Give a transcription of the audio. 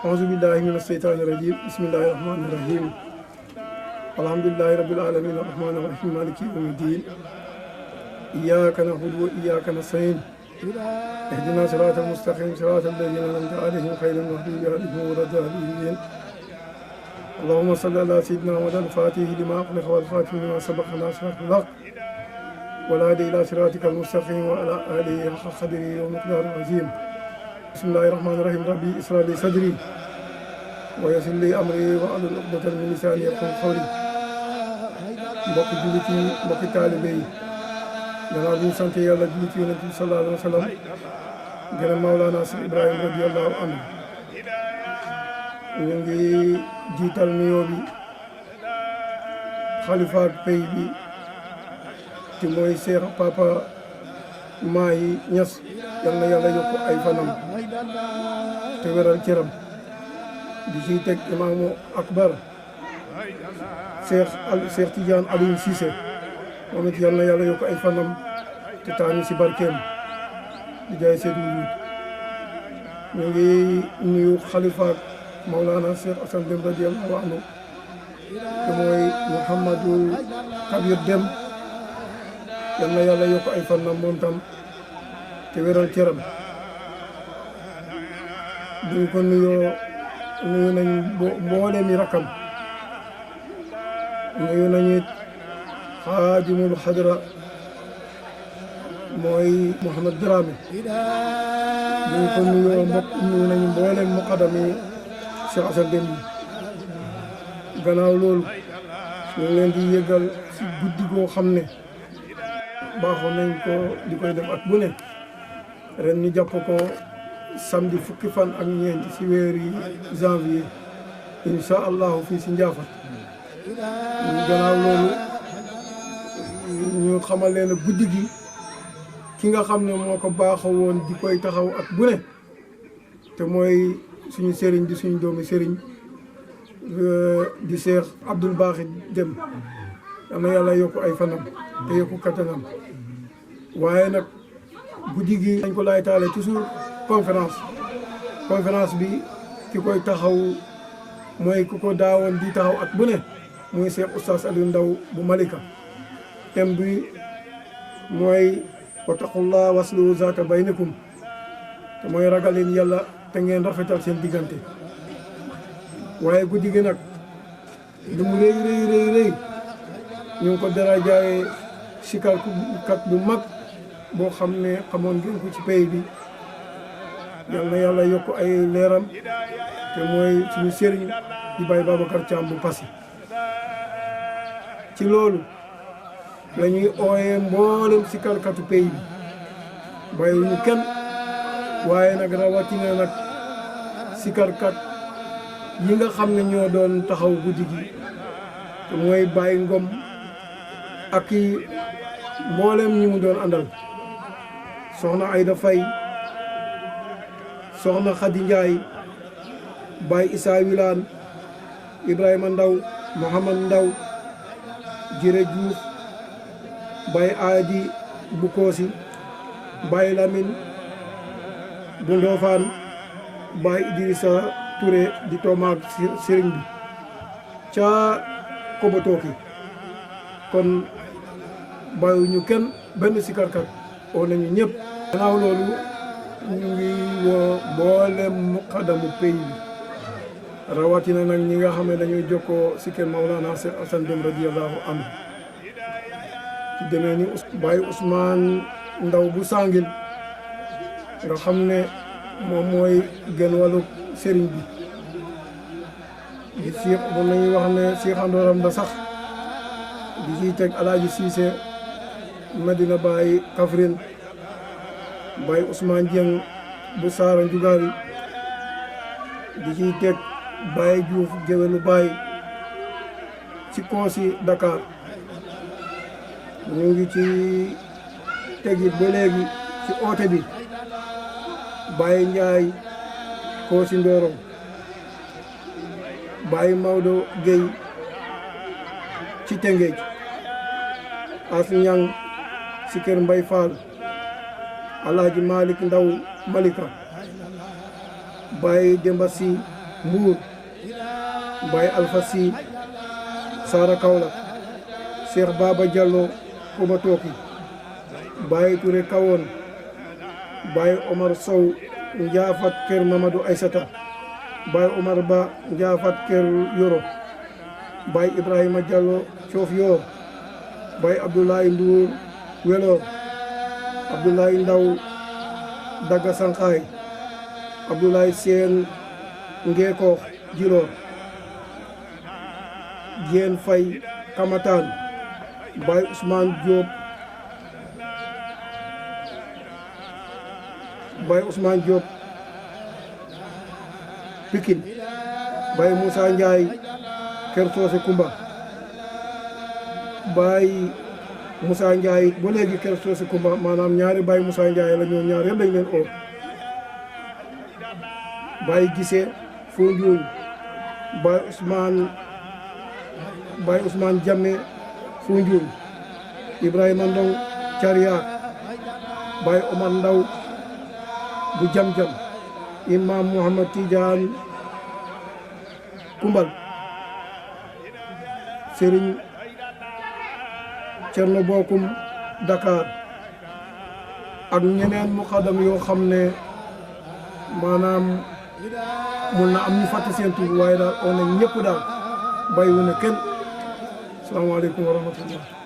أعوذ بالله من الشيطان الرجيم بسم الله الرحمن الرحيم الحمد لله رب العالمين الرحمن الرحيم مالك يوم الدين إياك نعبد وإياك نستعين اهدنا صراط المستقيم صراط الذين أنعمت عليهم غير المغضوب عليهم ولا الضالين اللهم صل على سيدنا محمد الفاتح لما أغلق والخاتم لما سبق ناصر الحق والهادي إلى صراطك المستقيم وعلى آله حق قدره ومقداره العظيم بسم الله الرحمن الرحيم ربي اسرع لي صدري ويسر لي امري واحلل عقدة من لساني يفقهوا قولي mbokk jullit yi mbokki taalibe yi gannaaw bi ñu sant yàlla jullit yi yonent bi sallallahu alayhi wa sallam gën a Mawlana Cheikh Ibrahima radiyallahu anhu ñu ngi jiital nuyoo bi xalifa pay bi te mooy Cheikh Papa Mahi Niass yal na yàlla yokk ay fanam te wéral cëram di ciy teg imaamu akbar Cheikh Tidiane Aliou Cissé moom it yal na yàlla yokk ay fanam te taani si barkeem di jaay seetu wu ñu ngi nuyu xalifa Mawlana Cheikh Assane Deme radiyallahu anhu te mooy Mouhamadou Kabir Deme yal na yàlla yokk ay fanam moom tam te wéral cëram duñ ko nuyu nañ mboole mi rakkam nuyu nañu xaadimul xadra mooy Mouhamad Dramé duñ ko nuyu nañu mboole muqaddam yi Cheikh Assane Deme yi gannaaw loolu ñu ngi leen di yëgal si guddi goo xam ne baaxoon nañ ko di koy def at bu ne ren ñu jàpp ko samedi fukki fan ak ñeent ci weeri janvier incha allahu fii si Njaafat gannaaw loolu ñu xamal leen guddi gi ki nga xam ne moo ko baaxoo woon di koy taxaw at bu ne te mooy suñu sëriñ di suñu doomi sëriñ di Cheikh Abdoul Baaxi Deme yal na yàlla yokk ay fanam te yokku kattanam waaye nag guddi gi dañ ko laay taale toujours conférence bi ki koy taxaw mooy ku ko daawoon di taxaw at bu ne muy Cheikh Oustaz Aliou Ndaw bu Malika thème bi mooy wattaqullah waslu zaata baynakum te mooy ragal leen yàlla te ngeen rafetal seen diggante waaye guddi gi nag lu mu rëy ñu ngi ko dara jaaye sikarkat bu mag boo xam ne xamoon ngeen ko ci pays bi yal na yàlla yokk ay leeram te mooy suñu sëriñ di Baye Babacar Thiam bu Passy ci loolu la ñuy ooyee mboolem sikarkatu pays bi bàyyiwuñu kenn waaye nag rawatina nag sikarkat yi nga xam ne ñoo doon taxaw guddi gi te mooy Baye Ngom ak i mboolem ñi mu doon àndal soxna Ayda Faye soxna Khady Ndiaye Baye Issa Wilane Ibrahima Ndaw Mohamad Ndaw Jire Diouf Baye Adi Bukoosi Baye Lamine bu Ndofane Baye Idrissa Touré di toomaak sëriñ bi ca Kobotoki kon bàyyiwuñu kenn benn sikarkat oo nañu ñëpp gannaaw loolu ñu ngi woo mboolem muqaddamu pays bi rawatina nag ñi nga xam ne dañuy jokkoo si kër Mawlana Cheikh Assane Deme radiyallahu anhu ci demee ni Baye Ousmane Ndaw bu Sangil nga xam ne moom mooy gën wàllu sëriñ bi di Cheikh bu nañuy wax ne Cheikh Andoram da sax di ciy teg Alaaji Cissé Medina Baye Kaffrine Baye Ousmane Dieng bu Saara Njugaari di ciy teg Baye Diouf Géwélu Baye ci Koosi Dakar ñu ngi ci tegit ba léegi ci oote bi Baye Ndiaye Koosi Ndorong Baye Maodo Gueye ci Tengéej As Ñang ci kër Mbay Fall Alaaji Malick Ndaw Malika Baye Demba Sy Mbuur Baye Alpha Sy Sara Kaolack Cheikh Baba Diallo Koba Toki Baye Touré Kawoon Baye Omar Sow Ndiafat Kër Mamadou Aysata Baye Omar Ba Ndiafat Kër Yoro Baye Ibrahima Diallo Coof Yoor Baye Abdoulaye Ndour Welor Abdoulaye Ndaw Daga Sankhay Abdoulaye Seen Ngeeko Djilor Diène Faye Kamataan Baye Ousmane Diop Pikine Baye Moussa Ndiaye Kër Socé Kumba Baye Moussa Ndiaye ba léegi Kër Socé Kumba maanaam ñaari Baye Moussa Ndiaye la ñoom ñaar yëpp lañ leen oo Baye Gissé Foundiougne Baye Ousmane Jammé Foundiougne Ibrahima Ndong Cariak Baye Omar Ndaw bu Jam-Jam Imam Mouhamad Tidiane Kumbal Serigne Cerno Bokum Dakar ak ñeneen muqaddam yoo xam ne maanaam mun na am ñu fàtte seen tur waaye daal on na ñëpp daal bàyyiwu na kenn. Asalaamaaleykum wa rahmatullah.